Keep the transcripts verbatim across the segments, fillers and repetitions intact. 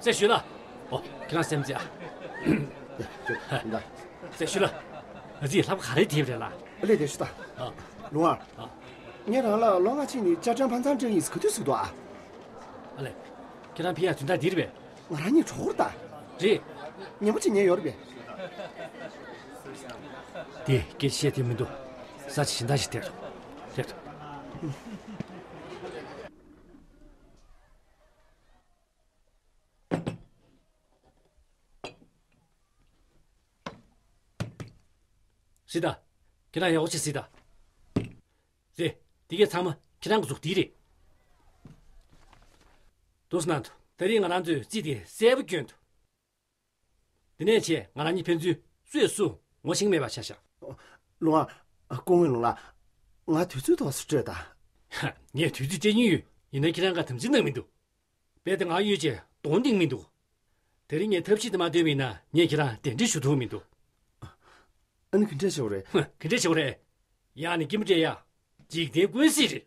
ཟེར་ཞུས་ལ། ཨོ། ཁྱེད་རང་སེམས་ཅི་ཨ། ཟེར་ཞུས་ལ། ཨ་ཙི་ལྷམ་ག་རེ་དེབ་རེད་ལ། ཨ་ལས་དེ་ཞུ་ད། ཨ། ལུང་བ། ཨ། ངས་རང་ལ་ལོ་ལྔ་ཅིག་ནས་ཅ་ཀྲན་ཕན་ཚང་ཀྲེང་ཡིན་ག་དུས་ཟེར་འདུག་ཨ། ཨ་ལས། ཁྱེད་རང་ཕེབས་ཡ་དོན་དག་འདི་རེད་པས། ང་རང་གཉིས་གྲོགས་པོ་རེད་ད། རེད། ཉན་པོ་ཅིག་ཉན་ཡོད་རེད་པས། དེ་སྐད་ཆ་བཤད་ཐུབ་མི་འདུག་ས་ཆ་གཞན་དག་ཞིག་སྟེར་རོགས། སྟེར་ཐུབ། སི་ཏཱ། ཁྱེད་རང་ཡག་པོ་བྱེད་སི་ཏཱ། རེད། འདི་གས་ཚང་མ་ཁྱེད་རང་གི་གཟུགས་འདི་རེད། འདུག་སེ་གནང་དུ། ད་རེས་ང་རང་ཚོས་རྩིས་དེ་གསལ་པོ་བསྐྱོན་འདུག་འདི་ནས་བྱས་ང་རང་གཉིས་ཕན་ཚུན་སུས་སུ་ངོ་ཤེས་མེད་པ་ཆགས་ཤག་ལུང་བ། སྐུ་ངོ་ལུང་ལགས། ང་དུས་ཚོད་ཐོག་སུ་སྤྲོད་དང་། ཧ། ངས་དུས་ཚོད་སྤྲད་སྙིང་ཡོད། ཡིན་ན་ཁྱེད་རང་ག་དམ་ཚིག་གནང་མི་འདུག་རྦད་དེ་ང་གཡོལ་བྱས་གདོང་འདིང་མི་འདུག་དེ་རིང་ངས་ཐབས་ཤེས་དེ་མ་བཏོན་པ་ཡིན་ན་ངས་ཁྱེད་རང་གདན་འདྲེན་ཞུ་ཐུབ་མི་འདུག་ཨ་ནི་ག་འདྲས་བྱེད་དགོས་རེད། ཧ། ག་འདྲས་བྱེད་དགོས་རེད། ཡང་ནི་སྐྱེས་མ་སྤྲད་ཡ། འཇིག་རྟེན་ཀུན་གཟིགས་རེད།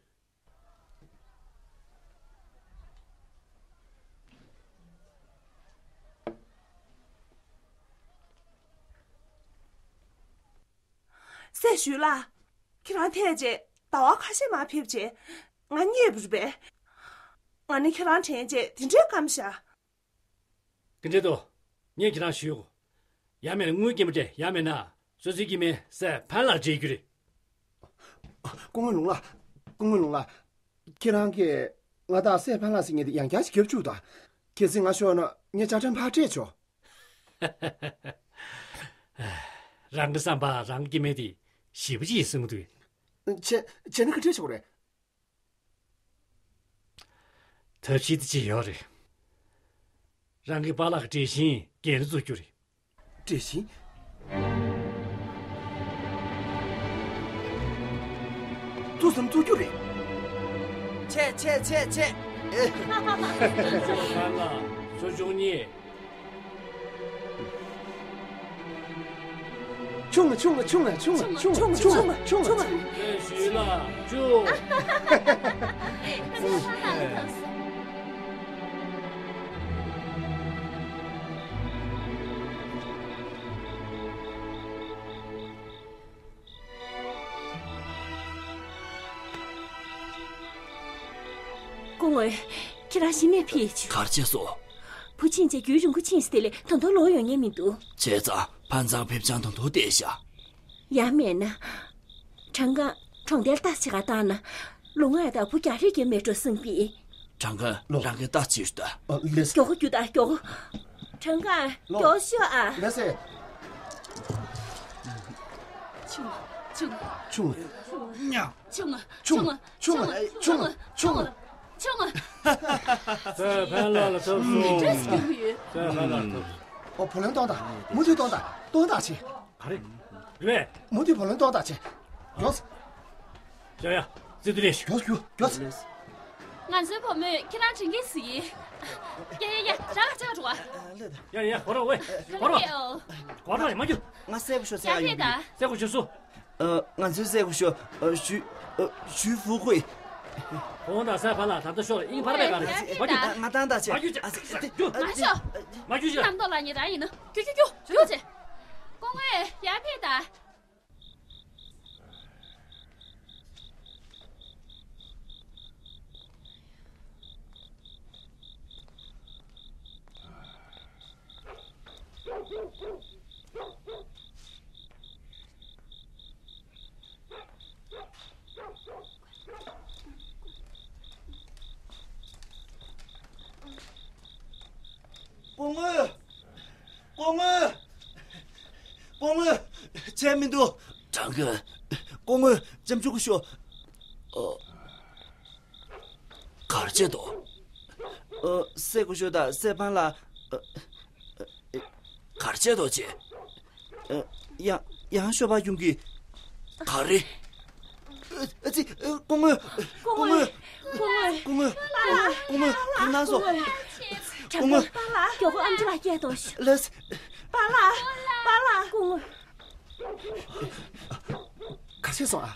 སྲས་ཞུས་ལགས། ཁྱེད་རང་ཐད་རྗེས་ཟླ་བ་ཁ་ཤས་མ་ཕེབས་རྗེས་ང་རྙེད་པ་རེད་པས། ང་ནི་ཁྱེད་རང་དྲན་རྗེས་དེ་འདྲའི་སྐམ་ཤག་ག་འདྲས་འདུག་ངས་ཁྱེད་རང་ཞུས་གོ། ཡང་མིན་ན་དངུལ་སྐྱེལ་མ་སྤྲད། ཡང་མིན་ན་སོ་སོའི་སྐྱེ་དམན་སྲས་ཕན་ལགས་སྤྲད་རྒྱུ་རེད། སྐུ་ངོ་ལུང་ལགས། སྐུ་ངོ་ལུང་ལགས། ཁྱེད་རང་གིས་ང་དང་སྲས་ཕན་ལགས་ཟེར་མཁན་དེ་ཡང་བསྐྱར་ཞིག་རྒྱབ་བཅུག་དང་། གལ་སྲིད་ང་ཤོར་ན་ངས་ཅ་ཀྲན་ཕར་སྤྲད་ཆོག་རང་གི་བསམ་པ་རང་གི་སྐྱེ་དམན་དེ་ཞེ་པོ་ཅིག་ཡིན་གསུང་གི་འདུག་བྱས། བྱས་ན་ག་འདྲས་བྱེད་དགོས་རེད། ཐབས་ཤེས་དེ་ཅིག་ཡོད་རེད། རང་གི་པཱ་ལགས་ཀྱི་འབྲས་ཞིང་སྒེར་བཙུགས་རྒྱུ་རེད། འབྲས་ཞིང་། བཙུགས་སམ་བཙུགས་རྒྱུ་རེད། ཆེ་ཆེ་ཆེ་ཆེ། ཨེ། པཱ་ལགས་ཚོ་བཅུ་གཉིས། ཆུང་ང་ཆུང་ང་ཆུང་ང་ཆུང་ང་ཆུང་ང་ཆུང་ང་ཆུང་ང་། ཞུས་ལ་ཅུ། སྐུ་ངོ། ཁྱེད་རང་གཞི་ནས་ཕེབས་བྱུང་། ག་རེ་བྱས་སོང་། བུ་ཕྱིན་ཆད་རྒྱུན་རིང་པོ་ཕྱིན་སོང་། དེ་ལས་ད་དུང་ལོག་ཡོང་མཁན་མི་འདུག་བྱས་ཙང་ཕན་ཚང་ཕེབས་བྱང་ད་དུང་བསྡད་ཤག་ཡང་མིན་ན། བྲང་ཁང་གྲོང་རྡལ་ལྟ་ཅིག་ག་བཏང་ན། ལུང་བ་དང་བུ་རྒྱག་རེས་ཀྱི་མེད་འགྲོ་གསུངས་པས། བྲང་ཁང་ལོ། རང་གིས་ལྟ་ཅིག་ཞུ་ད། ཨ། ལགས། མགྱོགས་པོ་རྒྱུགས་དང་མགྱོགས་པོ། བྲང་ཁང་ལོ། མགྱོགས་ཤོག་ཨ། ལགས་སེ། ཆུང་ཆུང་ཆུང་། ཆུང་། ཆུང་། ཆུང་། ཆུང་། ཆུང་། ཆུང་། ཆུང་། སྲས་ཕན་ལགས་ལ་ཐུག་སོང་། སྲས་ཕན་ལགས་ལ་ཐུག་སོང་། ཨོ། བུ་ལོན་གཏོང་དང་། མུ་མཐུད་གཏོང་དང་། གཏོང་དང་། ཆེ། ག་རེ། རེད། མུ་མཐུད་བུ་ལོན་གཏོང་དང་། ཆེ། མགྱོགས། ཡ་ཡ། རྩེ་དུ་ལས། མགྱོགས་མགྱོགས་མགྱོགས། ང་ཚོའི་བུ་མོས་ཁྱེད་རང་དྲན་གྱི་ཟིག་ཡ་ཡ་ཡ། རང་ལ་ཅག་འགྲོ་བ། ཡ་ཡ། གོ་ར་ཝེ། གོ་ར། གོ་ར་མ་རྒྱུ། ང་སྲས་སྐུ་ཞབས་ཟེར་ཡ་ཡིན། སྲས་སྐུ་ཞབས་སུ། ཨ། ང་ཚོའི་སྲས་སྐུ་ཞབས། ཨ། ཞུ། ཨ། ཞུས་ཧྥུའུ་ཧུའེ། ཁོང་དང་སྲས་ཕན་ལགས་ད་ལྟ་ཤོག་ལ་དབྱིངས་འཕར་བའི་སྒང་རེད། མ་རྒྱུག་ང་བཏང་དང་། ཆེ། མ་རྒྱུག་ཨ་ཙི། མ་རྒྱུག་མ་ཤོག་མ་རྒྱུག་ཤོག་རྣམ་རྟོག་ལངས་ཉེན་རང་ཡིན་ནོ། རྒྱུགས་རྒྱུགས་རྒྱུགས་རྒྱུགས་བྱེད། སྐུ་ངོ་ཡར་ཕེབས་དང་། སྐུ་ངོ། སྐུ་ངོ། སྐུ་ངོ། བྱས་མི་འདུག་བྲང་ཁང་། སྐུ་ངོ། ལྕམ་ཆུང་སྐུ་ཞབས། ཨ། ག་རེ་བྱས་འདུག་ཨ། སྲས་སྐུ་ཞབས་དང་སྲས་ཕན་ལགས། ཨ། ག་རེ་བྱས་འདུག་ཅེ། ཨ། ཡང་ཡང་ཞོགས་པ་ཡོང་གི། ག་རེ། ཨ་ཙི། སྐུ་ངོ། སྐུ་ངོ། སྐུ་ངོ། སྐུ་ངོ། སྐུ་ངོ། ག་རེ་གནང་སོང་། སྐུ་ངོ། མགྱོགས་པོ་ཨམ་ཆི་ལགས་སྐད་གཏོང་ཤོག་ལགས། པཱ་ལགས། པཱ་ལགས། སྐུ་ངོ། ག་རེ་བྱས་སོང་ཨ།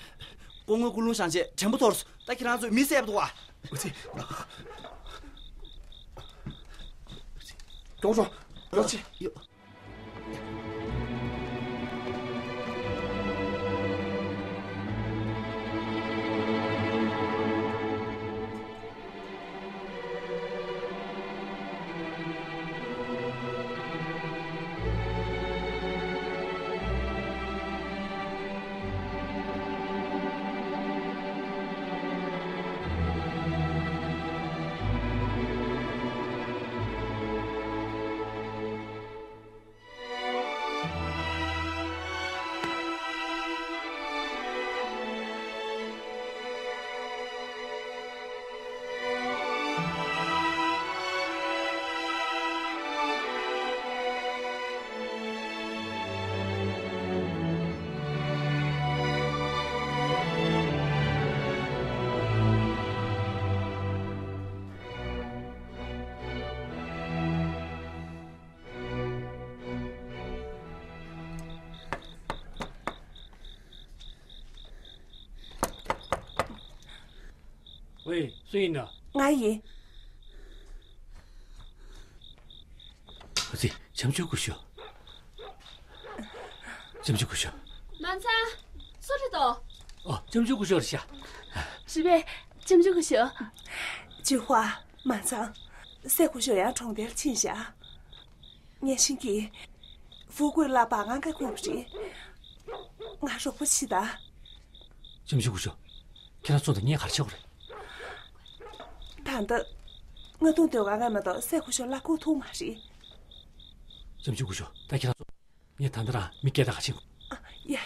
སྐུ་ངོ་སྐུ་རླུང་བཞེངས་བྱས་དྲན་པ་འཐོར་སོང་། ད་ཁྱེད་རང་ཚོས་མི་བསད་པ་འདུག་ཨ། ཨ་ཙི། ཀྱོང་ཀྱོང་། ཡོ་ཆི། ཡོ། ཝེ། སུ་ཡིན་ན། ང་ཡིན། ཨ་ཙི། ལྕམ་ཆུང་སྐུ་ཞབས། ལྕམ་ཆུང་སྐུ་ཞབས། མ་ཚང་། སུ་རེད་དོ། ཨོ། ལྕམ་ཆུང་སྐུ་ཞབས་རེད་ཤག་རེད་པས། ལྕམ་ཆུང་སྐུ་ཞབས། ཅུས་ཧྭ། མ་ཚང་། སྲས་སྐུ་ཞབས་ཡང་གྲོང་རྡལ་ཕྱིན་ཤག་ངས་ཤེས་ཀྱི། ཧྥུ་ཀུའེ་ལག་པ་ང་ག་ཁུག་རེད། ང་རོགས་པ་བྱེད་དང་། ལྕམ་ཆུང་སྐུ་ཞབས། ཁྱེད་རང་ཚོ་དང་ངས་ག་རེ་བྱེད་དགོས་རེད། ད་ལྟ་ང་ཐུག་འདོད་ག་ང་མ་གཏོགས་སྲས་སྐུ་ཞབས་ལ་ཁུག་ཐུབ་མ་རེད། ལྕམ་ཆུང་སྐུ་ཞབས། ད་ཁྱེད་རང་ཚོ། ངས་ད་ལྟ་རང་མི་སྐད་གྲགས་ཆེན། ཨ། ཡ་ཡ།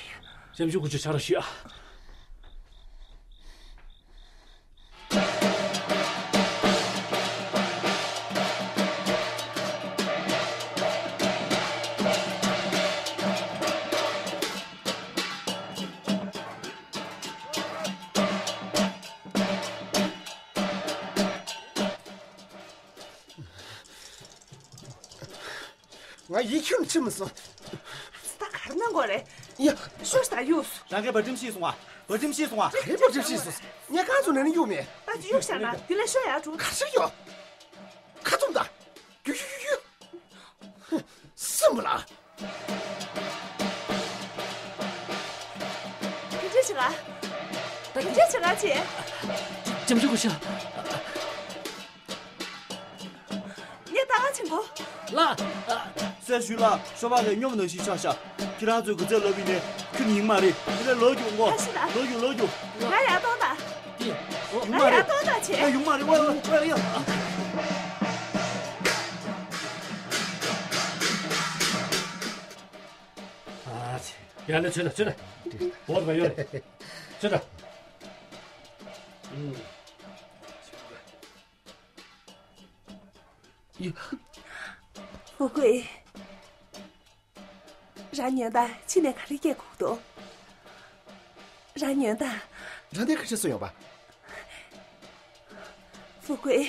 ལྕམ་ཆུང་སྐུ་ཞབས་ཕྱག་རོགས་ཞུ་ཨ། ང་ཡིད་ཁྱོད་ཆི་མི་སོང་། ད་ག་རེ་གནང་དགོས་རེད། ཡ། ཤོག་ད་གཡུགས། རང་གིས་བ་ཊིམ་ཤེས་སོང་ཨ། བ་ཊིམ་ཤེས་སོང་ཨ། ག་རེ་བ་ཊིམ་ཤེས་སོང་། ངས་གང་ཚོ་ནས་ནི་གཡུགས་མེད། ད་གཡུགས་བཞག་ན་དེ་ལས་ཤོག་ཡར་འགྲོ། ག་ཤོག་ཡོ། ཁ་ཚུམ་ད། གཡུག་གཡུག་གཡུག་གཡུག་སྲིན་པོ་ལ། དེ་འདྲ་བྱེད་ག་དེ་འདྲ་བྱེད་ག་ཅི། ལྕམ་ཆུང་སྐུ་ཞབས། ངས་ད་ག་ཕྱིན་གོ། ལགས། སྲས་ཞུས་ལ་ཤོ་བག་གི་སྨྱོ་མ་ནང་བཞིན་ཆགས་ཤག་ཁྱེད་རང་ཚོས་གུ་ཚད་ལབ་པ་ཡིན་ནའི་ཁྱོད་ཉིད་མ་རེད། དེ་ལས་ལོག་རྒྱུག་ངོ་། ཁ་ཤི་ད། ལོག་རྒྱུག་ལོག་རྒྱུག་ང་ཡར་གཏོང་ད། ཡོང་མ་རེད། ང་ཡར་གཏོང་ད་བྱེད། ཡོང་མ་རེད། ཝེ་ཝེ་ཝེ་ཡ། ཨ་ཙི། ཡ་ལེ་ཚོད་ལ་ཚོད་ལ། བོར་བ་ཡོད་རེད། ཚོད་ལ། ཧྥུ་ཀུའེ། རང་ཉོན་དང་ཕྱི་ནས་ག་རེ་སྐྱེལ་དགོས་འདུག་རང་ཉོན་དང་། རང་དེ་ག་རེ་བཟོ་ཡོང་པ། ཧྥུ་ཀུའེ།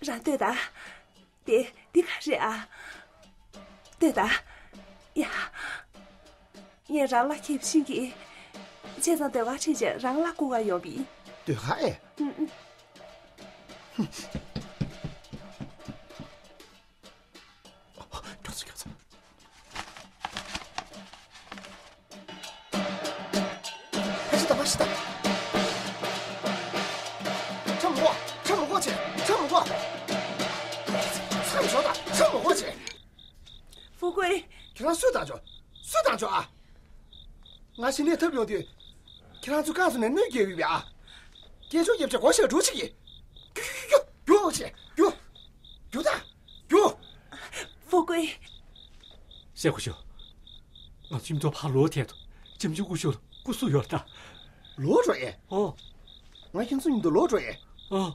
རང་ལྟོས་དང་། དེ་འདི་ག་རེ་ཨ། ལྟོས་དང་། ཡ། ངས་རང་ལ་ཁེབས་ཤིང་གི། བྱས་ཙང་ཟློས་གར་ཁྲིད་བྱས་རང་ལ་སྐུ་ག་ཡོང་བི། ཟློས་གར་ཨེ། ཨུ་ཨུ། ཁྱོད་ཚོ་ཁྱོད་ཚོ། ཕ་ཤི་ད་ཕ་ཤི་ད། ཁྲམ་མགོ་ཁྲམ་མགོ་ཆེ་ཁྲམ་མགོ། ཚམ་ཞོ་ད་ཁྲམ་མགོ་ཆེ། ཧྥུ་ཀུའེ། ཁྱེད་རང་སུས་བཏང་ཆོག་སུས་བཏང་ཆོག་ཨ། ང་ཞི་ནས་ཐབས་ཡོང་དུས། ཁྱེད་རང་ཚོ་རྐང་ཚོ་ནས་གནོད་སྐྱེལ་བའི་བ་ཨ། སྐད་ཅོར་རྒྱབ་ཆ་གོ་ཤ་འགྲོ་ཆི་གི། རྒྱུག་རྒྱུག་རྒྱུག་རྒྱུག་རྒྱུག་རྒྱུག་ད་རྒྱུག་ཧྥུ་ཀུའེ། སྲས་སྐུ་ཞབས། ང་ཚོ་མཉམ་དུ་ཕར་ལོག་ཐལ་དུ། ལྕམ་ཆུང་སྐུ་ཞབས་ལ་སྐུ་གཟུགས་ཡོད་ད། ལོག་འགྲོ་ཨེ། ཨོ། ང་ཁྱེད་ཚོ་མཉམ་དུ་ལོག་འགྲོ་ཨེ། ཨོ།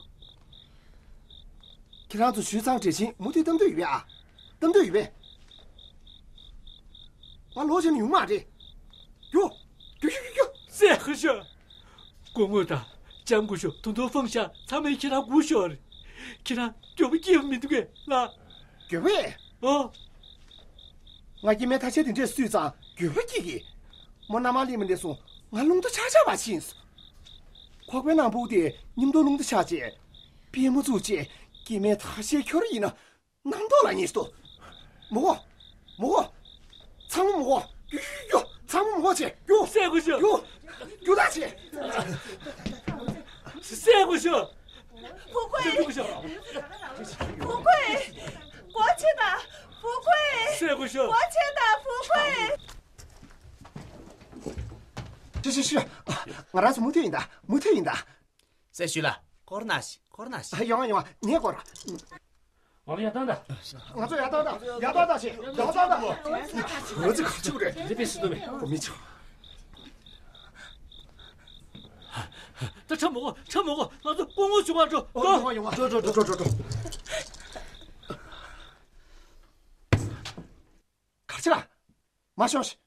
ཁྱེད་རང་ཚོ་ཞུས་ཙང་བྲེལ་ཆེན་མུ་མཐུད་གཏམ་འདོད་ཡོད་པས་ཨ། གཏམ་འདོད་ཡོད་པས། ང་ལོག་བྱས་ན་ཡོང་མ་རེད། རྒྱུག་རྒྱུག་རྒྱུག་རྒྱུག་སྲས་སྐུ་ཞབས། སྐུ་ངོ་དང་ལྕམ་སྐུ་ཞབས་ད་དུང་ཧྥང་ཤ་ཚང་མས་ཁྱེད་རང་སྒུག་ཤོར་རེད། ཁྱེད་རང་འགྱོད་པ་སྐྱེ་བ་མི་འདུག་གས་ལགས། འགྱོད་པས། ཨོ། ང་སྐྱེ་དམན་ཐ་ཤལ་དེ་འདྲས་བསུས་ཙང་འགྱོད་པ་སྐྱེ་གི། མོ་མནའ་མ་སླེབས་མ་སླེབས་སོང་ང་རླུང་རྟ་ཆག་ཆག་བ་ཕྱིན་སོང་། ཁོག་པའི་ནང་སྦུག་དེ་མཉམ་དུ་རླུང་རྟ་ཆག་བྱས། པུས་མོ་བཙུགས་བྱས་སྐྱེ་དམན་ཐ་ཤལ་ཁྱོར་ཡིན་ན། རྣམ་རྟོག་ལ་ཉེས་སོ། མི་དགོས། མི་དགོས། ཚང་མ་མི་དགོས། རྒྱུགས། རྒྱུགས། རྒྱུགས། ཚང་མ་མི་དགོས་བྱེད། རྒྱུགས། རྒྱུགས། རྒྱུགས་ད་བྱེད། བསད་དགོས་ཤོག། ཧྥུ་ཀུའེ། བསད་དགོས་ཤོག། ཧྥུ་ཀུའེ། སྒོ་ཕྱེ་དང་། ཧྥུ་ཀུའེ། བསད་དགོས་ཤོག། སྒོ་ཕྱེ་དང་། ཧྥུ་ཀུའེ། ཤི་ཤི་ཤི། ང་རང་ཚོ་མུ་མཐུད་ཡིན་ད། མུ་མཐུད་ཡིན་ད། སེ་ཞུ་ལ། སྐོར་ན་ཤི། སྐོར་ན་ཤི། ཡོང་ཡོང་། ངས་སྐོར། ང་ལ་ཡར་བཏང་ད། ང་ཚོ་ཡར་བཏང་ད། ཡར་བཏང་ད་ཤི། ཡར་བཏང་ད། ང་ཚོ་ག་ཚོད་རེད། འདི་པའི་སྲིད་དོ་མེད། ཁོ་མི་ཆོག། ད་ཁྲབ་མོ་གོ། ཁྲབ་མོ་གོ། ང་ཚོ་སྐུ་ངོ་བྱུང་བ་འགྲོ། འགྲོ། ཡོང་ཡོང་། འགྲོ་འགྲོ་འགྲོ་འགྲོ་འགྲོ། གར་ཆེ་ལ། མ་ཤོང་ཤིག།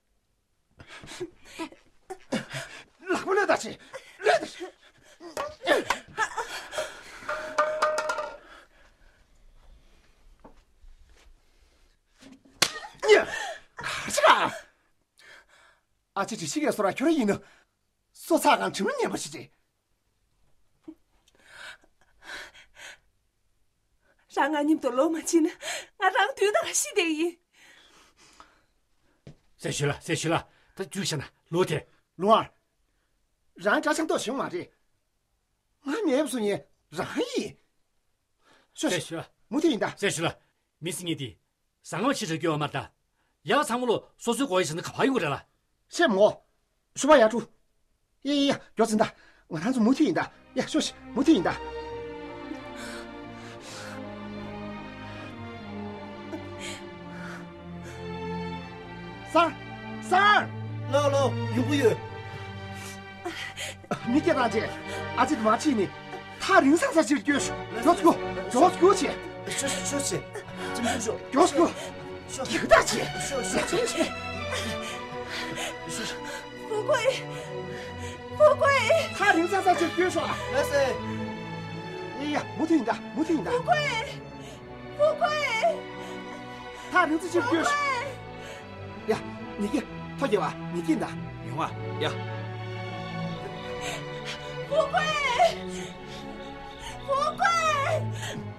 ལག་པ་ལ་ད་ཆེ། གར་ཆེ་ལ། ཨ་ཅེ་དྲི་ཤི་གས་སོ་ར་ཁྱོད་ར་ཡིན་ནོ། སོ་ཚགས་གང་དྲི་མ་ཉན་པ་ཞིག་རེད། རང་ང་མཉམ་དུ་ལོག་མ་ཕྱིན་ན་ང་རང་དུས་དང་ཤི་བསྡད་ཡིན། སེ་ཞུ་ལ། སེ་ཞུ་ལ། ད་རྒྱུགས་བྱས་ན་ལོག་དེ། ལུང་བ། རང་འདྲ་ཆགས་མདོག་བྱུང་མ་རེད། ང་མེད་པ་སུ་ཡིན། རང་ཡིན། ཤོ། སེ་ཞུ་ལ། མུ་མཐུད་ཡིན་ད། སེ་ཞུ་ལ། མི་སེར་གཉིས་དེ། ཟ་ངོ་ཕྱི་དྲགས་སྐྱོ་བ་མ་རེད་ད། ཡ་ཚང་མ་ལོ་སོ་སོའི་སྒོ་ཡི་ཟིན་ན་ག་པར་ཡོང་གི་རེད་ལ། སེམས་ངོ་། ཤུ་བ་ཡ་ཀྲུ། ཡ་ཡ་ཡ། མགྱོགས་ཙམ་ད། ང་རང་ཚོ་མུ་མཐུད་ཡིན་ད། ཡ་ཤོ་ཤི། མུ་མཐུད་ཡིན་ད། སར། སར། ལོ་ལོ། ཡོང་གི་ཡོད། མི་སྐད་བཏང་རྗེས་ཨ་ཙི་དེ་མར་ཁྲིད་ནས་ཐག་རིང་ས་ས་ཅིག་སྐྱོལ་ཤོག། མགྱོགས་སུ་སྐྱོལ། མགྱོགས་སུ་སྐྱོལ་བྱེད། ཤོག་ཤོག་ཤོག་ཤོག། ཅིམ་ཅིམ་ཤོག། མགྱོགས་སུ་སྐྱོལ། ཤོག། ཡག་ཐག་བྱེད། ཤོག་ཤོག་ཤོག། ཧྥུ་ཀུའེ། ཧྥུ་ཀུའེ། ཐག་རིང་ས་ས་ཅིག་སྐྱོལ་ཤོག། ལགས་སེ། ཡ་ཡ། མུ་མཐུད་ཡིན་ད། མུ་མཐུད་ཡིན་ད། ཧྥུ་ཀུའེ། ཧྥུ་ཀུའེ། ཐག་རིང་ས་ཅིག་སྐྱོལ་ཤོག། ཧྥུ་ཀུའེ། ཡ། ཉི་སྐྱིད། ཐོ་རྒྱབ་པ། ཉི་སྐྱིད་ད། ཡོང་བ། ཡ། ཧྥུ་ཀུའེ། ཧྥུ་ཀུའེ།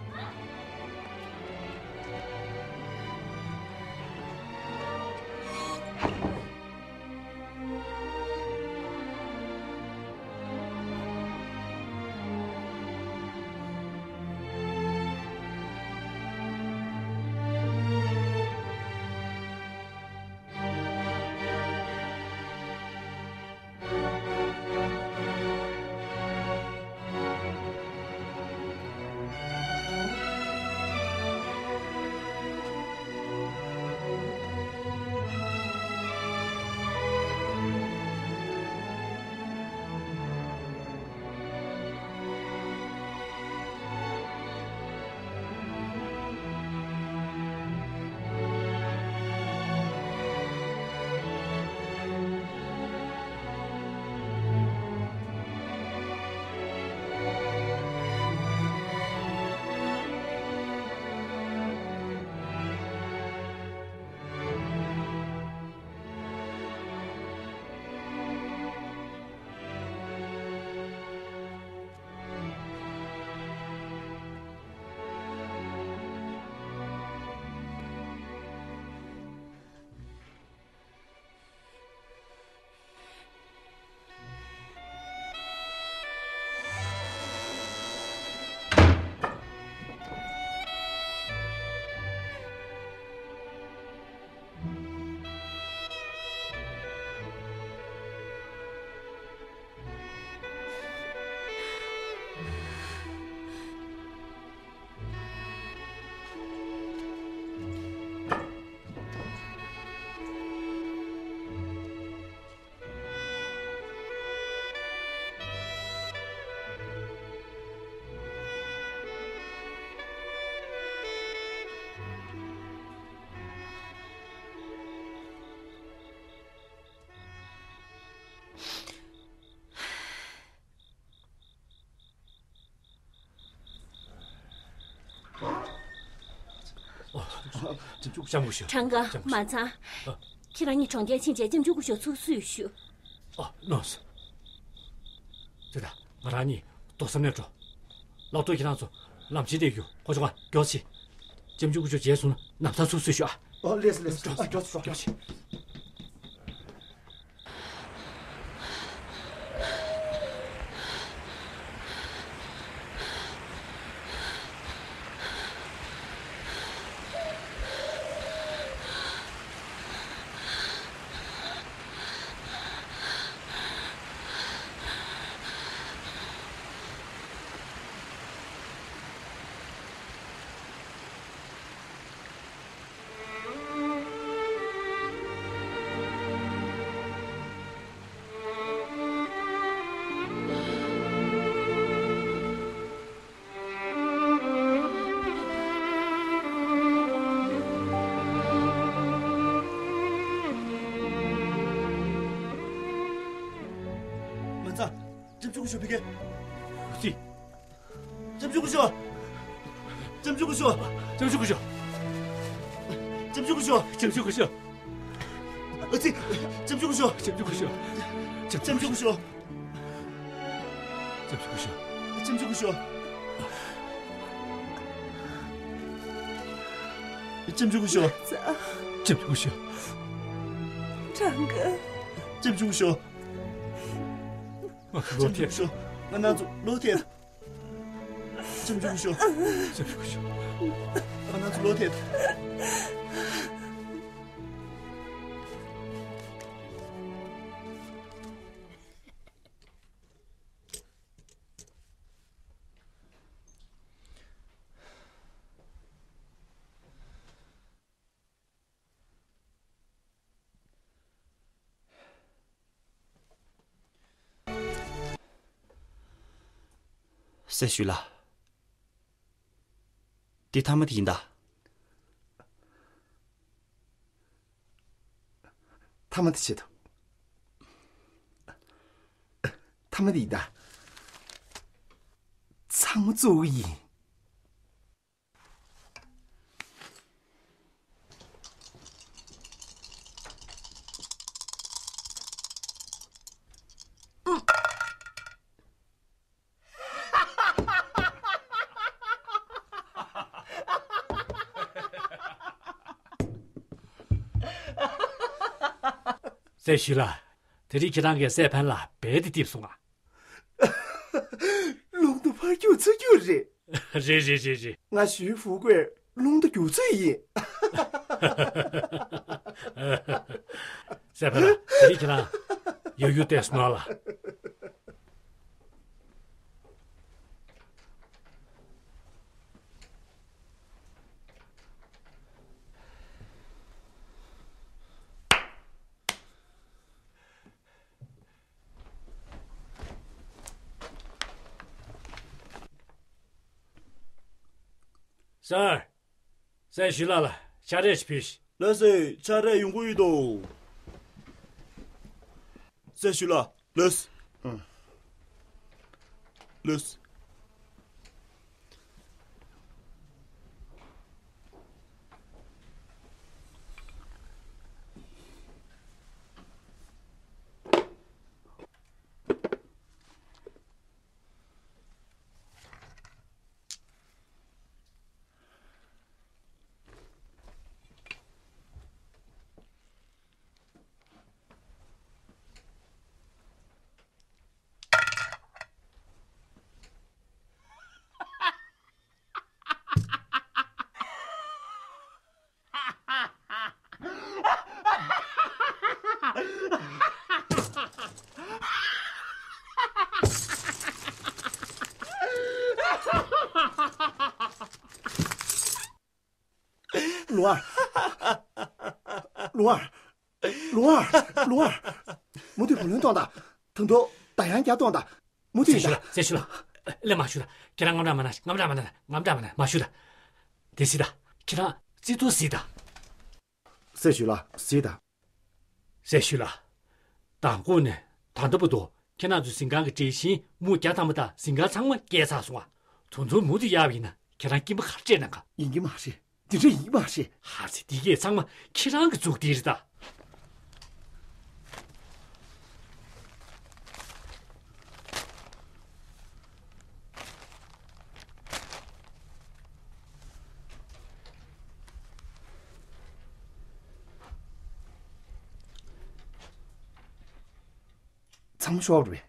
ལྕམ་སྐུ་ཞབས། ཁྲང་ཀ། ལྕམ་སྐུ་ཞབས། མ་ཚང་། ཨ། ཁྱེད་རང་གཉིས་གྲོང་ཁྱེར་ཕྱིན་བྱས་ལྕམ་ཆུང་སྐུ་ཞབས་ཚུར་བསུས་ཤོག། ཨ། ལགས་སོ། ཙི་ད། ང་རང་གཉིས་རྡོ་ཟམ་ནས་འགྲོ། ལག་ཐོག་ཁྱེད་རང་ཚོ་ལམ་ཕྱེ་བསྡད་རྒྱུ། ཁོ་ཆུང་བ་མགྱོགས་བྱེད། ལྕམ་ཆུང་སྐུ་ཞབས་བྱས་སོང་ན་ནམ་ཐག་ཚུགས་བཟོས་ཤོག་ཨ། ཨོ་ལེས་ལེས། ཨ་འགྲོ་འགྲོ་འགྲོ། མ་ཚ། ལྕམ་ཆུང་སྐུ་ཞབས་ཕ་གི། ཨ་ཙི། ལྕམ་ཆུང་སྐུ་ཞབས། ལྕམ་ཆུང་སྐུ་ཞབས། ལྕམ་ཆུང་སྐུ་ཞབས། ལྕམ་ཆུང་སྐུ་ཞབས། ལྕམ་ཆུང་སྐུ་ཞབས། ཨ་ཙི། ལྕམ་ཆུང་སྐུ་ཞབས། ལྕམ་ཆུང་སྐུ་ཞབས། ལྕམ་ཆུང་སྐུ་ཞབས། ལྕམ་ཆུང་སྐུ་ཞབས། ལྕམ་ཆུང་སྐུ་ཞབས། ལྕམ་ཆུང་སྐུ་ཞབས། ལྕམ་ཆུང་སྐུ་ཞབས། ལྕམ་ཆུང་སྐུ་ཞབས། ཀྲང་ཀའེ། ལྕམ་ཆུང་སྐུ་ཞབས། ང་ཚོ་ལོག་ཐལ། ལྕམ་ཆུང་སྐུ་ཞབས། ང་རང་ཚོ་ལོག་ཐལ། ལྕམ་ཆུང་སྐུ་ཞབས། ལྕམ་ཆུང་སྐུ་ཞབས། ང་རང་ཚོ་ལོག་ཐལ། སྲས་ཞུས་ལགས། འདི་མཐའ་མ་དེ་ཡིན་ད། མཐའ་མ་དེ་བྱེད་དོ། མཐའ་མ་དེ་ཡིན་ད། ཚང་མ་བཙུགས་གི་ཡིན། སྲས་ཞུས་ལགས། དེ་རིང་ཁྱེད་རང་གིས་སྲས་ཕན་ལ་རྦད་དེ་བརྡིབས་སོང་ང་། རླུང་རྟ་ཕར་རྒྱུག་ཚུར་རྒྱུག་རེད། རེད་རེད་རེད་རེད། ང་ཞུས་ཧྥུའུ་ཀུའེ་རླུང་རྟ་རྒྱུག་ཚུལ་ཡིན། སྲས་ཕན་ལགས། དེ་རིང་ཁྱེད་རང་ཡོད་ཡོད་བལྟས་སོང་ང་ལགས། སར། སྲས་ཞུས་ལགས་ལ་ཕྱག་རས་ཤིག་ཕུལ་ཤིག། ལགས་སོ། ཕྱག་རས་ཡོང་གི་ཡོད་དོ། སྲས་ཞུས་ལགས། ལགས་སོ། ཨང་། ལགས་སོ། ལུའུ་ཨར། ལུའུ་ཨར། ལུའུ་ཨར། ལུའུ་ཨར། མུ་མཐུད་བུ་ལོན་གཏོང་དང་། ད་དུང་ད་ཡང་རྒྱག་གཏོང་དང་། མུ་མཐུད་ཡིན་ད། སྲས་ཞུས་ལགས། སྲས་ཞུས་ལགས། ལན་མ་ཞུ་ད། ཁྱེད་རང་དངངས་སྐྲག་མ་གནང་། དངངས་སྐྲག་མ་གནང་། དངངས་སྐྲག་མ་གནང་། མ་ཞུ་ད། དེ་གཟིགས་ད། ཁྱེད་རང་རྩེ་ཐོ་གཟིགས་ད། སྲས་ཞུས་ལགས། གཟིགས་ད། སྲས་ཞུས་ལགས། མདང་དགོང་ནས་ད་ལྟ་བར་དུ་ཁྱེད་རང་ཚོའི་གཟིམ་ཁང་གི་འགྲེལ་ཆེན་མུ་བརྒྱ་ཐམ་པ་དང་གཟིམ་ཁང་ཚང་མ་བཀལ་ཚར་སོང་ང་། དེ་ཚོ་མུ་མཐུད་གཡར་བ་ཡིན་ན་ཁྱེད་རང་སྐྱིན་པ་ག་རེ་སྤྲད་གནང་ག། ཡིན་གྱི་མ་རེད། འདི་འདྲ་ཡིན་གྱི་མ་རེད། ཧ་ཙི། འདི་གས་ཚང་མ་ཁྱེད་རང་གི་མཛུབ་ཐེལ་རེད་ད། ཚང་མ་ཤོར་བ་རེད།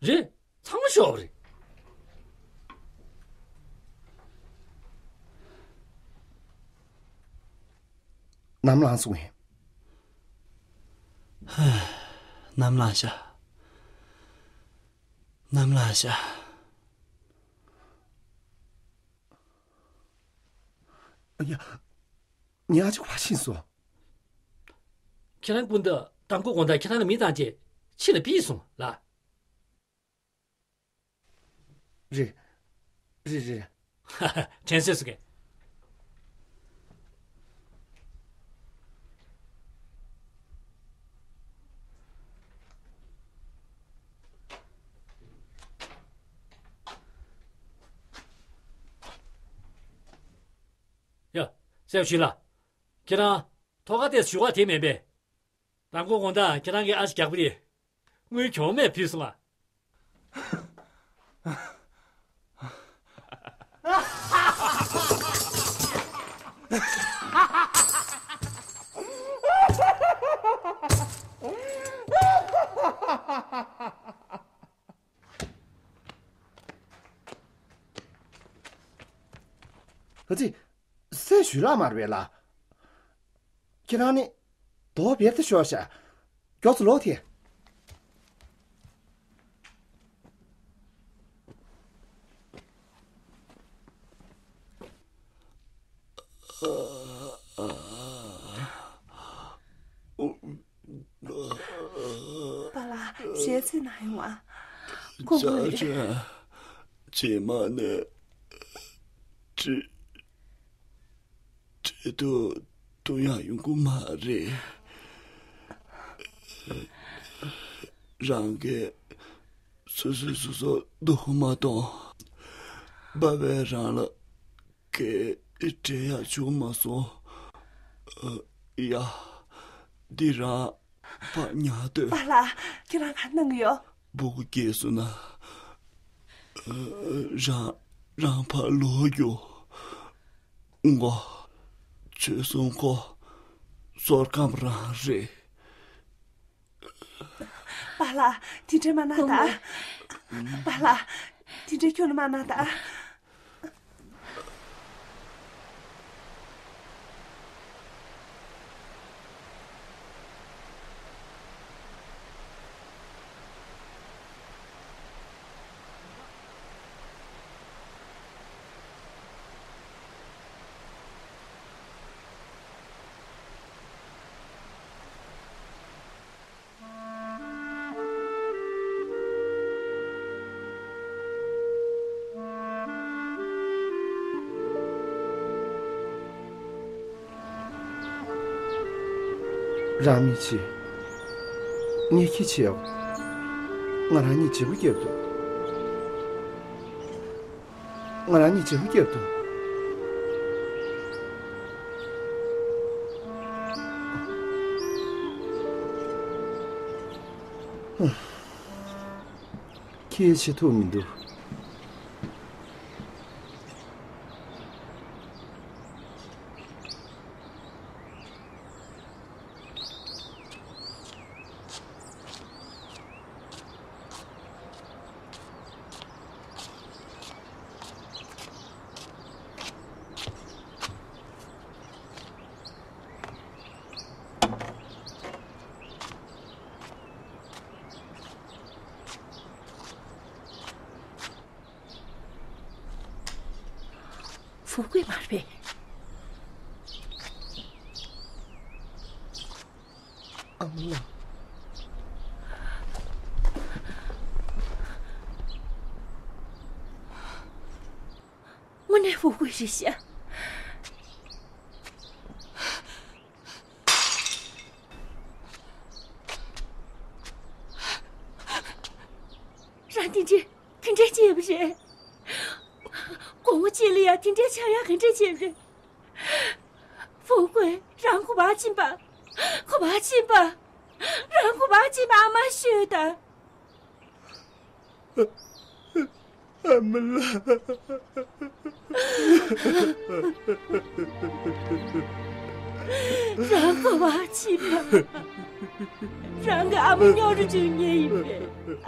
རེད། ཚང་མ་ཤོར་བ་རེད། ནམ་ལངས་སོང་ངས། ནམ་ལངས་ཤག་ནམ་ལངས་ཤག་ཡ། ཉག་ཅིག་བ་ཤིན་སོང་། ཁྱེད་རང་སྐུ་ཟླ་དང་པོ་དགོང་དག་ཁྱེད་རང་ལ་མི་བཏང་བྱས་ཕྱི་ལ་ཕུད་སོང་ལ། རེད། རེད་རེད། ཧ་ཧ། དྲན་གསོས་སུ་གས། ཡ། སེའུ་ཞུས་ལགས། ཁྱེད་རང་ཐོག་ཁ་ཏས་ཞུ་བ་དེ་མེད་པས། དང་པོ་དགོང་དག་ཁྱེད་རང་གི་ཨ་ཅེ་རྒྱག་པ་དེ་དངུལ་གྱོང་མེད་ཕུལ་སོང་ཨ། ཨ་ཙི། སེའུ་ཞུས་ལགས་མ་རེད་པས་ལགས། ཁྱེད་རང་ནི་རྡོ་བེར་དེ་ཤོར་ཤག་མགྱོགས་ཙམ་ལོག་ཐལ། པཱ་ལགས། ཞལ་ཚིག་གནང་ཡོང་ཨ། སྐུ་ངོ་ཡིས། ཅ་ཅ། རྗེས་མ་ནས་ཅི། བྲེལ་དུ་གཏོང་ཡག་ཡོང་གི་མ་རེད། རང་གིས་སོ་སོས་སོ་སོ་སྡུག་མ་གཏོང་། པ་ཕས་རང་ལ་སྐད་འབྲེལ་ཡག་བྱུང་མ་སོང་། ཡ། འདི་རང་ཕར་ཉར་སྡོད། པཱ་ལགས། ཁྱེད་རང་ག་གནང་གི་ཡོད། སྤུ་གུ་སྐྱེས་སོང་ན། རང་རང་ཕར་ལོག་རྒྱུ། མགོ་བྱོལ་སོང་ཁོ་བཟོ་སྐམ་རང་རེད། པཱ་ལགས། དེ་འདྲས་མ་གནང་ད། པཱ་ལགས། དེ་འདྲས་ཁྱོན་ནས་མ་གནང་ད། རང་མི་བྱེད། ངས་ཁྱི་བྱེད་ཡོང་། ང་རང་ཉིད་བྱེད་པོ་སྐྱེས་འདུག་ང་རང་ཉིད་བྱེད་པོ་སྐྱེས་འདུག་ཁྱི་བྱེད་ཐུབ་མི་འདུག་ཧྥུའུ་ཀུའེ་མ་རེད་པས། ཨ་མ་ལགས། དངོས་གནས་ཧྥུའུ་ཀུའེ་རེད་ཤག་རང་དེ་འདྲས་དེ་འདྲས་བྱས་པ་རེད། དགོང་མོ་གཅིག་ལ་ཡང་དེ་འདྲས་ཆགས་ཡག་ག་འདྲས་བྱས་པ་རེད། ཧྥུའུ་ཀུའེ་རང་གོ་བ་ཕྱིན་པ། གོ་བ་ཕྱིན་པ། རང་གོ་བ་ཕྱིན་པ། ཨ་མ་ཤོད་དང་། ཨ་མ་ལགས། རང་གོ་བ་ཕྱིན་པ། རང་གི་ཨ་མ་རྙོག་དྲ་བྱུང་ཉེན་ཡིན་པས། ཨ།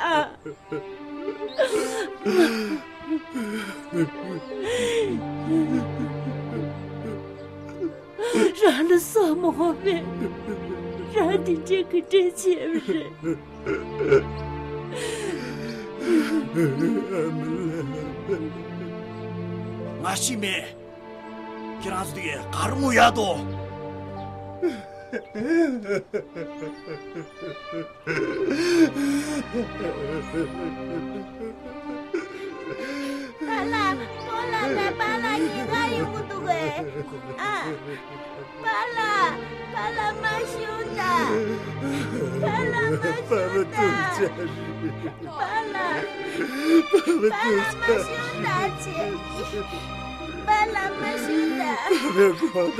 རང་ལ་སོགས་མ་ཧོ་བས། རང་དེ་འདྲའི་གི་འདྲེ་བྱས་པ་རེད། ང་ཤི་མེད། ཁྱེད་རང་ཚོ་དེ་གར་ངུ་ཡག་དོ། པཱ་ལགས། པཱ་ལགས་ད་པཱ་ལགས་ཉེན་ཁ་ཡོང་གི་འདུག་གས། ཨ། པཱ་ལགས། པཱ་ལགས་མ་ཤི་ད། པཱ་ལགས་མ་ཤི་ད། པཱ་ལགས། པཱ་ལགས་མ་ཤི་ད་ཅེ། པཱ་ལགས་མ་ཤི་ད། པཱ་ལགས་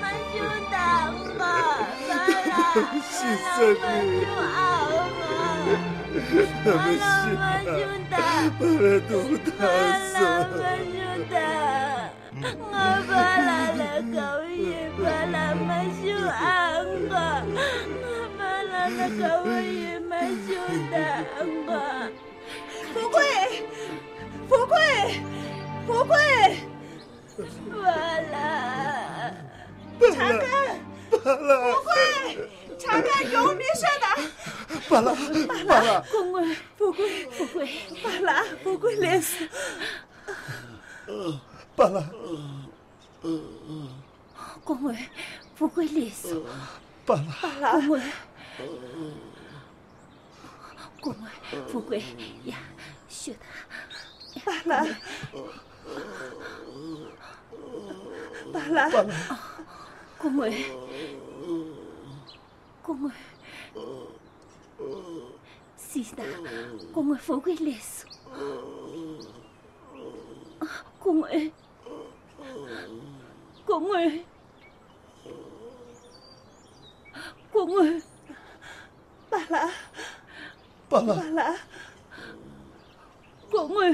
མ་ཤི་ད། ཨ་མ། པཱ་ལགས། ཤི་ས་རེད། ཨ་མ། པཱ་ལགས་མ་ཤི་ད། པཱ་ལགས་སྡུག་ད་སོ། པཱ་ལགས་མ་ཤི་ད། ང་པཱ་ལགས་ལ་དགའ་བོ་ཡིན། པཱ་ལགས་མ་ཤི་ཨ་མ། ང་པཱ་ལགས་ལ་དགའ་བོ་ཡིན། མ་ཤི་ད་ཨ་མ། ཧྥུ་ཀུའེ། ཧྥུ་ཀུའེ། ཧྥུ་ཀུའེ། པཱ་ལགས། པཱ་ལགས། ཧྥུ་ཀུའེ། ཆ་ག་ཡོང་མི་ཤེས་ད། པཱ་ལགས། པཱ་ལགས། སྐུ་ངོ། ཧྥུ་ཀུའེ། ཧྥུ་ཀུའེ། པཱ་ལགས། ཧྥུ་ཀུའེ་ལེགས་སོང་། པཱ་ལགས། སྐུ་ངོ། ཧྥུ་ཀུའེ་ལེགས་སོང་། པཱ་ལགས། སྐུ་ངོ། སྐུ་ངོ། ཧྥུ་ཀུའེ། ཡ། ཤོད་དང་། པཱ་ལགས། པཱ་ལགས། སྐུ་ངོ། སྐུ་ངོ། སི་ཏཱ། སྐུ་ངོ་ཧྥུ་ཀུའེ་ལེགས་སོང་། སྐུ་ངོ། སྐུ་ངོ། སྐུ་ངོ། པཱ་ལགས། པཱ་ལགས། པཱ་ལགས། སྐུ་ངོ།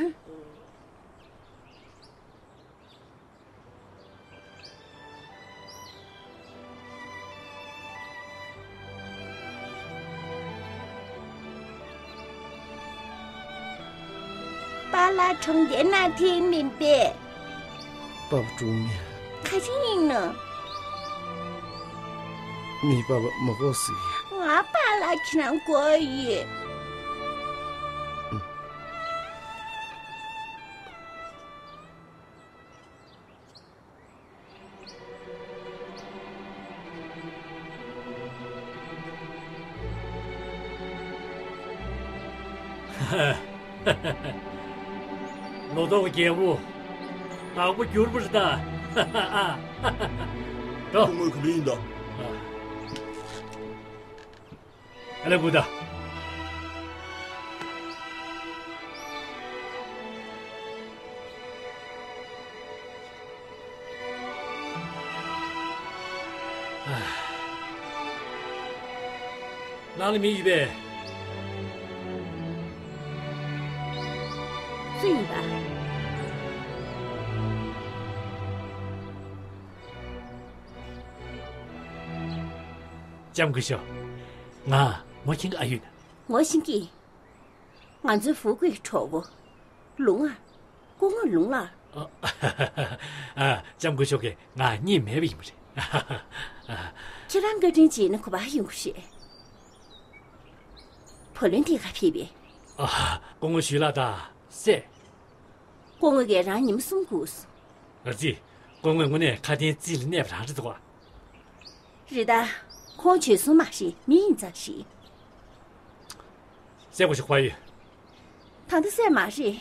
པཱ་ལགས་གྲོང་ཁྱེར་ནང་ཐིག་མིན་པས། པཱ་པ་གྲོངས་མེད། ག་རེ་ཡིན་ནམ། ངས་པཱ་པ་མི་དགོས་ཟེར། ང་པཱ་ལགས་ཁྱེད་རང་དགོས་ཡོད། ལོ་ཏོག་རྒྱལ་པོ། བདག་པོ་གྱུར་པ་རེད་ད། ཨ། འགྲོ། སྐུ་ངོ་ག་ལེ་ཡིན་ད། ཨ། ཨ་ལེ་གུ་ད། ནང་ལ་མི་ཡོད་པས། སུ་ཡིན་པ། ལྕམ་སྐུ་ཞབས། ང་ངོ་ཤེས་ཀྱི་ཨ་ཡོད། ངོ་ཤེས་ཀྱི། ང་ཚོའི་ཧྥུ་ཀུའི་གྲོགས་པོ། ལུང་ཨར། སྐུ་ངོ་ལུང་ལགས། ཨ། ལྕམ་སྐུ་ཞབས་ཀྱིས་ང་རྙེད་མེད་པ་ཡིན་པ་རེད། ཁྱེད་རང་བཀའ་དྲིན་རྗེས་ནས་གོ་བ་ཡོང་གི་རེད། བུ་ལོན་དེ་ག་ཕེབས་པས། ཨ། སྐུ་ངོ་ཞུས་ལགས་ད་སེ། སྐུ་ངོ་གིས་རང་ཉིན་མོ་གསུམ་སྒུག་སོང་། ཨ་ཙི། སྐུ་ངོས་དངོས་གནས་ཁ་དན་རྩིས་ལ་གནས་པ་རང་རེད་འདུག་ག། རེད་ད། ཁོང་བྱོལ་སོང་མ་རེད། མི་ཡིན་ཙང་ཞིག། གསལ་པོ་ཞིག་གོ་ཡོད། ད་ལྟ་གསལ་མ་རེད།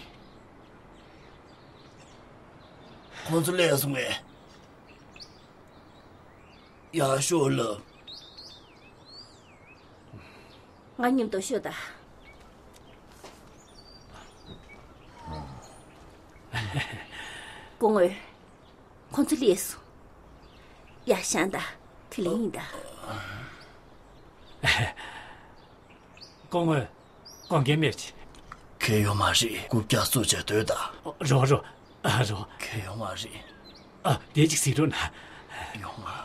ཁོང་ཚོ་སླེབས་སོང་ངས། ཡར་ཤོག་ལབ། ང་མཉམ་དུ་ཤོག་ད། སྐུ་ངོ། ཁོང་ཚོ་སླེབས་སོང་། ཡར་བཞེངས་དང་། དེ་ལས་ཡིན་ད། སྐུ་ངོ། དགོངས་འགལ་མེད་ཅིག། ཁེལ་ཡོད་མ་རེད། རྐུབ་བཀྱག་བཙུགས་བྱས་སྡོད་དང་། རོ་རོ། ཨ་རོ། ཁེལ་ཡོད་མ་རེད། ཨ། དེ་ཅིག་གཟིགས་རོགས་གནང་། ཡོང་ང་།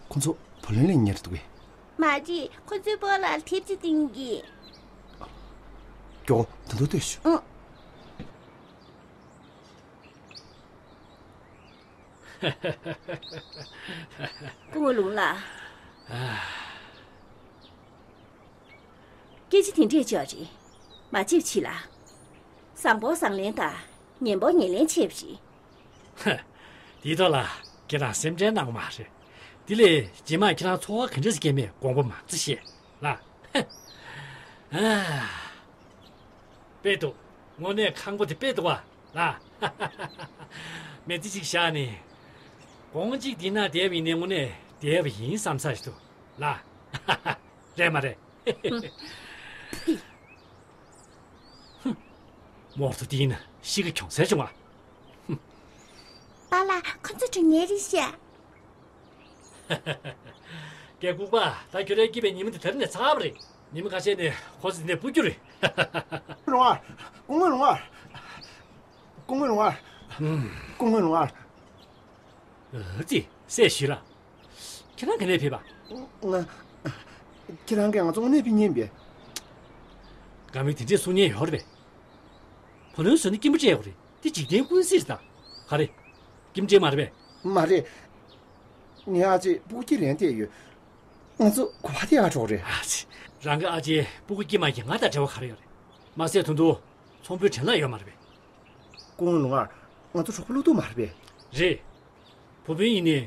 ཁོ་ཚོ་བུ་ལོན་ལེན་ཉེར་འདུག་གས། མ་རེད། ཁོ་ཚོའི་སྤོ་ལགས་ལ་ཐེབས་ཅིག་བཏིང་གི། མགྱོགས་ད་དུང་ལྟོས་ཤོག་ཨང་། སྐུ་ངོ་ལུང་ལགས། སྐད་ཆ་དེ་འདྲས་བརྗོད་རེད། མ་བརྗེད་བྱས་ལ། བཟང་པོ་བཟང་ལན་དང་། ངན་པོ་ངན་ལན་བྱས་པ་རེད། ཧ། དེའི་ཐོག་ལ་ཁྱེད་རང་སེམས་ཁྲལ་གནང་དགོས་མ་རེད། དེ་ལས་རྗེས་མ་ཁྱེད་རང་ཚོར་བ་ག་འདྲས་སྐྱེ་མེད་དགོངས་པ་མ་ཚོམ་བཞེས་ལ། ཧ། ཨ། དཔེ་འདུག་དངོས་གནས་ཁང་པ་དེ་དཔེ་འདུག་བ་ལ། མེ་ཙི་ཅིག་བཞག་ནས། དགོང་གཅིག་འདི་ན་བསྡད་པ་ཡིན་ནའི་དངོས་གནས་བསྡད་པ་ཡིན་བསམ་ས་ཞིག་འདུག་ལ། རེད་མ་རེད། མོར་ཐུ་དེ་ཡིན་ན་གཤིས་ཀ་གྱོང་སེ་བྱུང་བ། པཱ་ལགས། ཁོ་ཚོ་འགྲོ་ཉེ་རེད་ཤག་སྐད་ལྐུགས་པ། ད་ཁྱོད་རའི་སྐྱིད་པའི་ཉི་མ་འདི་དེ་རིང་ནས་ཚར་བ་རེད། ཉི་མ་ཁ་ཤས་ནས་ཁོ་ཚོ་འདི་ནས་སྤུར་རྒྱུ་རེད། ལུང་བར། སྐུ་ངོ་ལུང་བར། སྐུ་ངོ་ལུང་བར། སྐུ་ངོ་ལུང་བར། ཨ་ཙི། སྲས་ཞུས་ལགས། ཁྱེད་རང་ག་ནས་ཕེབས་པ། ང་། ཁྱེད་རང་གིས་ང་ཚོ་དངོས་གནས་ཕེབས་ཉན་པས། དགའ་མོས་དེ་འདྲས་གསུང་ཉན་ཡོད་རེད་པས། བུ་ལོན་བཟོས་ན་སྐྱིན་པ་སྤྲད་དགོས་རེད། དེ་འཇིག་རྟེན་ཀུན་གཟིགས་རེད་ད། ག་རེ། སྐྱིན་པ་སྤྲད་མ་རེད་པས། མ་རེད། ངའི་ཨ་ཅེས་སྤུ་གུ་སྐྱིད་ལན་སྤྲད་ཡོད། ང་ཚོ་གོ་བ་དེ་ཨ་གྲོགས་རེད། ཨ་ཙི། རང་གི་ཨ་ཅེ་སྤུ་གུ་སྐྱིད་མ་སྐྱིད་ང་དང་འབྲེལ་བ་ག་རེ་ཡོད་རེད། མ་ཟད་ད་དུང་ཚོང་དཔོན་དྲན་ལགས་ཡོད་མ་རེད་པས། སྐུ་ངོ་ལུང་བར། ང་ཚོ་གྲོགས་པོ་བློ་སྡུག་མ་རེད་པས། རེད། བུ་སྤུན་ཡིན་ནའི་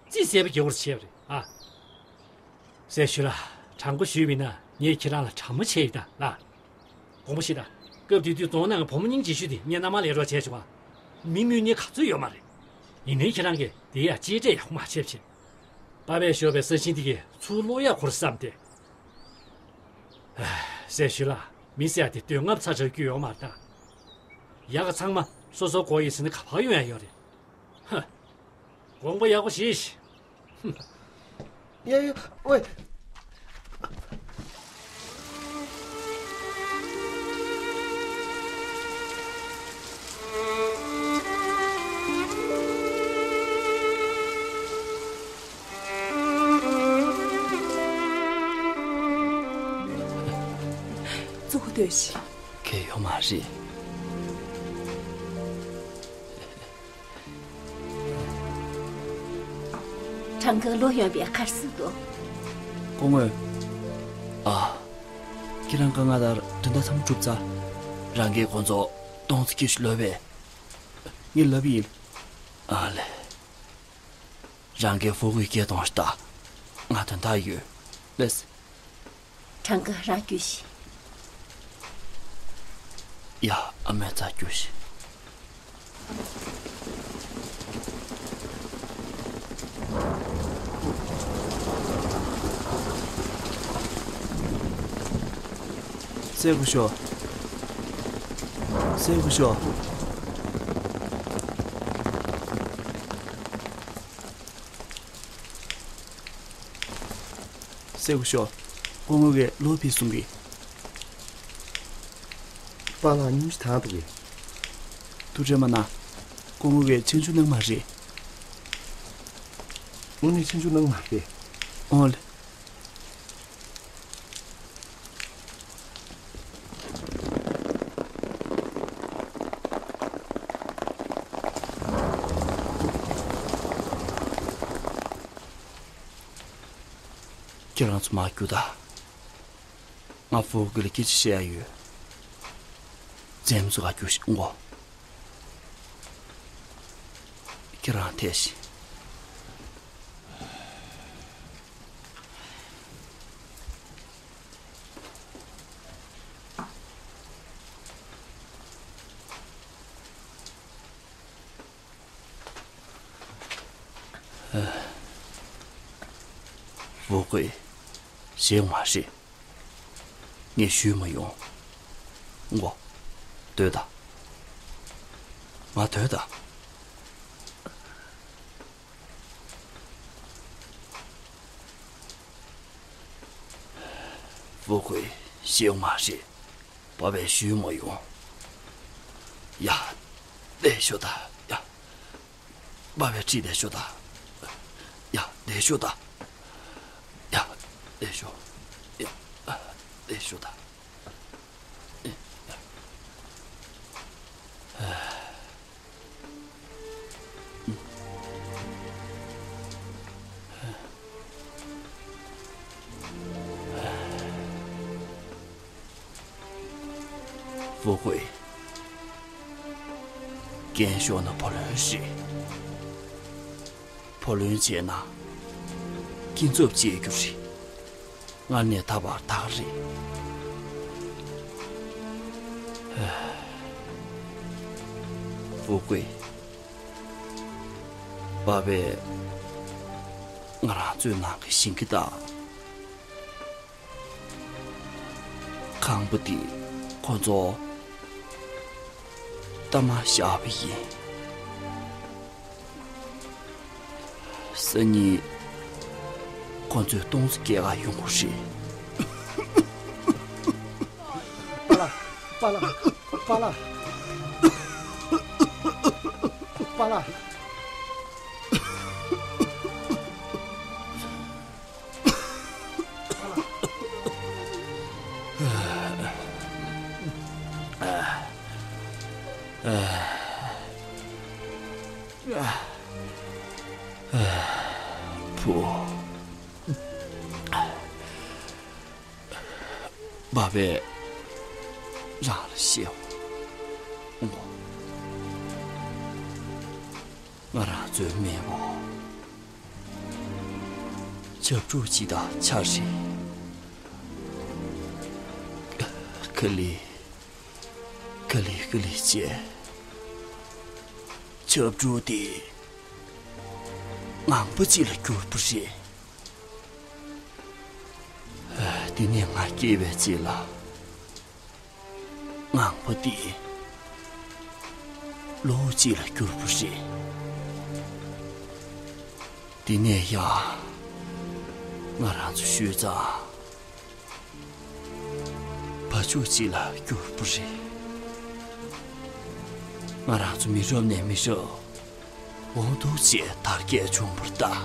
རྩིས་ཟེར་བ་རྒྱག་དགོས་བྱས་པ་རེད་ཨ། སྲས་ཞུས་ལགས། དྲང་པོ་ཞུས་པ་ཡིན་ན་ངས་ཁྱེད་རང་ལ་དྲང་མོ་བྱས་ཡིན་ད་ལགས། དགོངས་པ་བཞེས་དང་། སྐབས་དེ་དུས་རྫོང་ནང་གི་བུ་མོ་སྙིང་རྗེ་ཤོས་དེ་ངས་མནའ་མ་ལེན་རོགས་བྱས་བྱུང་བ། མི་དངུལ་གཉེར་ག་ཚོད་ཡོད་མ་རེད། ཡིན་ནའི་ཁྱེད་རང་གིས་དེ་ཡང་གཅེས་སྤྲས་ཡག་པོ་མ་བྱས་བྱས། པ་ཕས་ཞོགས་པའི་ས་ཞིང་དེ་གི་ཚུར་སློག་ཡག་ཁུར་བསམ་སྟེ། ཨ། སྲས་ཞུས་ལགས། མི་ཟེར་ཡག་དེ་འདོད་རྔམ་ཚ་དྲགས་རྒྱུ་ཡོད་མ་རེད་ད། ཡག་ག་ཚང་མ་སོ་སོ་མགོ་ཡིས་ཟིན་ན་ག་པར་ཡོང་ཡག་ཡོད་རེད། ཧ། དགོངས་པ་ཡག་པོ་བཞེས་ཤིག་ཡ་ཡ་ཝེ། གཙོ་བོ་ལྟོས་ཤིག་གལ་ཡོད་མ་རེད། གྲངས་ཀ་ལོ་ཡོན་པའི་ཁར་སུ་དོ། སྐུ་ངོ། ཨ། ཁྱེད་རང་དཀའ་ངལ་ལྟར་དོན་དག་ཚང་མ་གྲུབ་ཚར། རང་གིས་ཁོང་ཚོ་གདོང་ཚ་སྐྱིད་ཤོས་ལོས་པས། ངས་ལབ་ཡིན། ཨ་ལེ། རང་གིས་ཧྥུ་ཀུའི་སྐད་གཏོང་ཤོག་ད། ང་དོན་དག་ཡོད། ལེས། གྲངས་ཀ་རང་རྒྱུགས་ཤིག་ཡ། ཨ་མའི་རྩར་རྒྱུགས་ཤིག་སེ་གུ་ཤོ། སེ་གུ་ཤོ། སེ་གུ་ཤོ། སྐུ་ངོ་གིས་ལོ་ཕེབས་གསུང་གི། པཱ་ལགས་སྙུང་གཞི་དྭངས་འདུག་གས། ཐུགས་ཁྲལ་མ་གནང་། སྐུ་ངོ་གིས་ཆེ་ཆུང་གནང་མ་རེད། དངོས་གནས་ཆེ་ཆུང་གནང་མ་རེད། ཨོ་ལེ། ཁྱེད་རང་ཚོ་མར་རྒྱུགས་དང་། ང་ཧྥུ་ཀུའི་ལ་སྐད་ཆ་བཤད་ཡ་ཡོད། མཚན་མོ་ཚོ་ག་རྒྱུགས་ཤིག་འོང་གོ། ཁྱེད་རང་ཐད་ཤིག་ཧྥུ་ཀུའི། ཞེད་མ་རེད། ངས་ཞུས་མ་ཡོང་། མགོ། སྡོད་ད། ང་སྡོད་ད། ཧྥུ་ཀུའི། ཞེད་མ་རེད། པ་ཕས་ཞུས་མ་ཡོང་། ཡ། བསྡད་ཤོག་ད། ཡ། པ་ཕས་ཁྲིད་བསྡད་ཤོག་ད། ཡ། བསྡད་ཤོག་ད། ལེགས་ཤོག་ཡ། ལེགས་ཤོག་ད། ཧྥུ་ཀུའེ། རྒན་ཤོར་ན་བུ་ལོན་རེད། བུ་ལོན་བྱས་ན་སྐྱིན་ཚབ་བྱེད་རྒྱུ་རེད། སྔར་ནས་ད་བར་ད་ག་རེད། ཧྥུ་ཀུའེ། པ་ཕས་ང་རང་ཚོའི་ནང་གི་ཞིང་ཁ་དང་། ཁང་པ་འདི་ཁོ་ཚོར་གཏའ་མར་བཞག་པ་ཡིན། སང་ཉིན་ཁོ་ཚོས་སྟོང་ཚོ་སྐྱེལ་ག་ཡོང་གི་རེད། པཱ་ལགས། པཱ་ལགས། པཱ་ལགས། པཱ་ལགས། བུ། པ་ཕས་རང་ལ་བཤད་འོང་། ང་རང་ཚོའི་མེས་པོ་ཆབ་འབྲུག་སྤྱི་དང་ཆ་རེད། ག་ལེ། ག་ལེ་ག་ལེ་བྱས། ཆབ་འབྲུག་དེ་ངང་པ་གཅིག་ལ་གྱུར་པ་རེད། དེ་ནས་ང་སྐྱེས་པའི་རྗེས་ལ། ངང་པ་འདི་ལུག་གཅིག་ལ་གྱུར་པ་རེད། དེ་ནས་ཡང་ང་རང་ཚོ་ཤུལ་ཙང་བ་ཕྱུགས་གཅིག་ལ་གྱུར་པ་རེད། ང་རང་ཚོ་མི་རབས་ནས་མི་རབས་འོང་འདུག་ཅེས་དར་རྒྱས་བྱུང་བར་གདའ།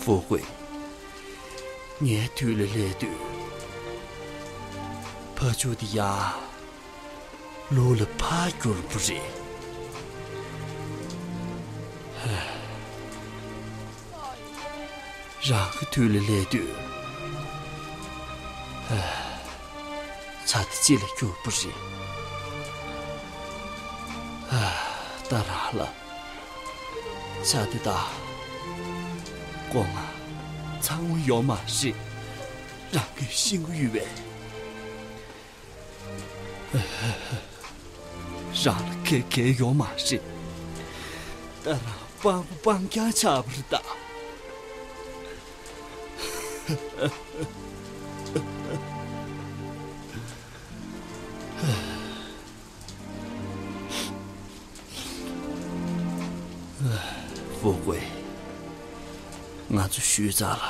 ཧྥུ་ཀུའེ། ངའི་དུས་ལ་སླེབས་དུས། བ་ཕྱུགས་དེ་ཡང་ལུག་ལ་ཕར་གྱུར་པ་རེད། རང་གི་དུས་ལ་སླེབས་དུས། བྱ་དེ་གཅིག་ལ་གྱུར་པ་རེད། ད་རང་ལ་བྱ་དེ་དང་སྒོ་ང་ཚང་མ་ཡོད་མ་རེད། རང་གིས་ཤེས་ཀྱི་ཡོད་པས། རང་ལ་ག་གེ་ཡོད་མ་རེད། ད་རང་སྤྲང་པོ་སྤྲང་རྐྱང་ཆགས་པ་རེད་ད། ཧྥུ་ཀུའེ། ང་ཚོ་ཤུལ་ཙང་ལ།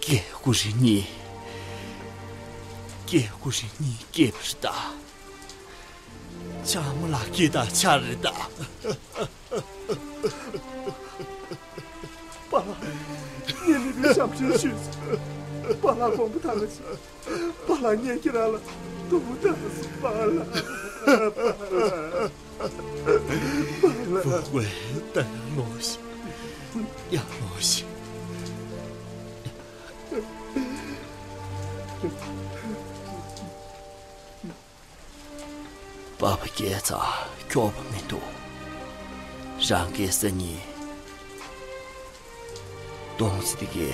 སྐྱེ་དགུ་རེ་གཉིས། སྐྱེ་དགུ་རེ་གཉིས་སྐྱེས་པ་རེད་ད། ཆག་མ་ལགས་སྐྱིད་དང་ཆ་རེད་ད། པཱ་ལགས། ངས་མི་བུ་ཞབས་ཕྱི་ཞུས་སོང་། པཱ་ལགས་དགོངས་པ་དག་ལ་བཞེས། པཱ་ལགས་ངས་ཁྱེད་རང་ལ་དུ་བོ་བཏང་སོང་། པཱ་ལགས། པཱ་ལགས། ཧྥུ་ཀུའེ། ད་ཡར་ལོངས་ཤིག་ཡར་ལོངས་ཤིག་པ་ཕ་སྐྱེས་ཙང་འཁྱོག་པ་མི་འདུག་རང་གིས་སང་ཉིན་སྟོང་ཚེ་དེ་གའི་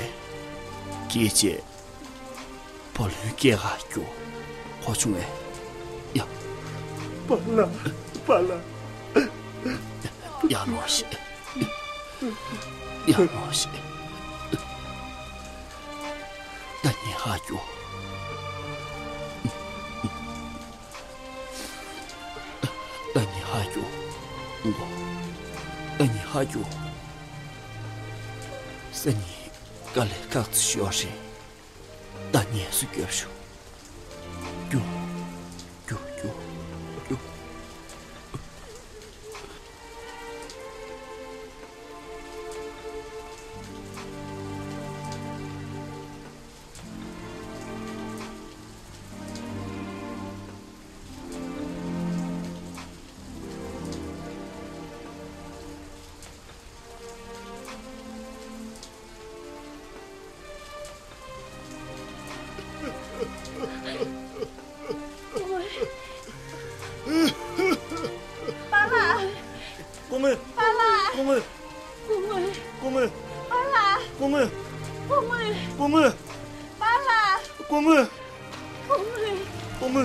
སྐྱེས་རྗེས་བུ་ལོན་སྐྱེལ་ག་རྒྱུགས། གོ་བྱུང་ངས། ཡ། པཱ་ལགས། པཱ་ལགས། ཡར་ལོངས་ཤིག་ཡར་ལོངས་ཤིག་ད་ཉལ་ག་རྒྱུགས། ད་ཉལ་ག་རྒྱུགས། ད་ཉལ་ག་རྒྱུགས། སང་ཉིན་དཀའ་ལས་ཁག་ཙམ་ཤོར་རེད། ད་ངལ་གསོ་རྒྱོབ་ཤོག་རྒྱུགས། སྐུ་ངོ། པཱ་ལགས། སྐུ་ངོ། པཱ་ལགས། སྐུ་ངོ། སྐུ་ངོ། སྐུ་ངོ། པཱ་ལགས། སྐུ་ངོ། སྐུ་ངོ། སྐུ་ངོ། པཱ་ལགས། སྐུ་ངོ། སྐུ་ངོ། སྐུ་ངོ།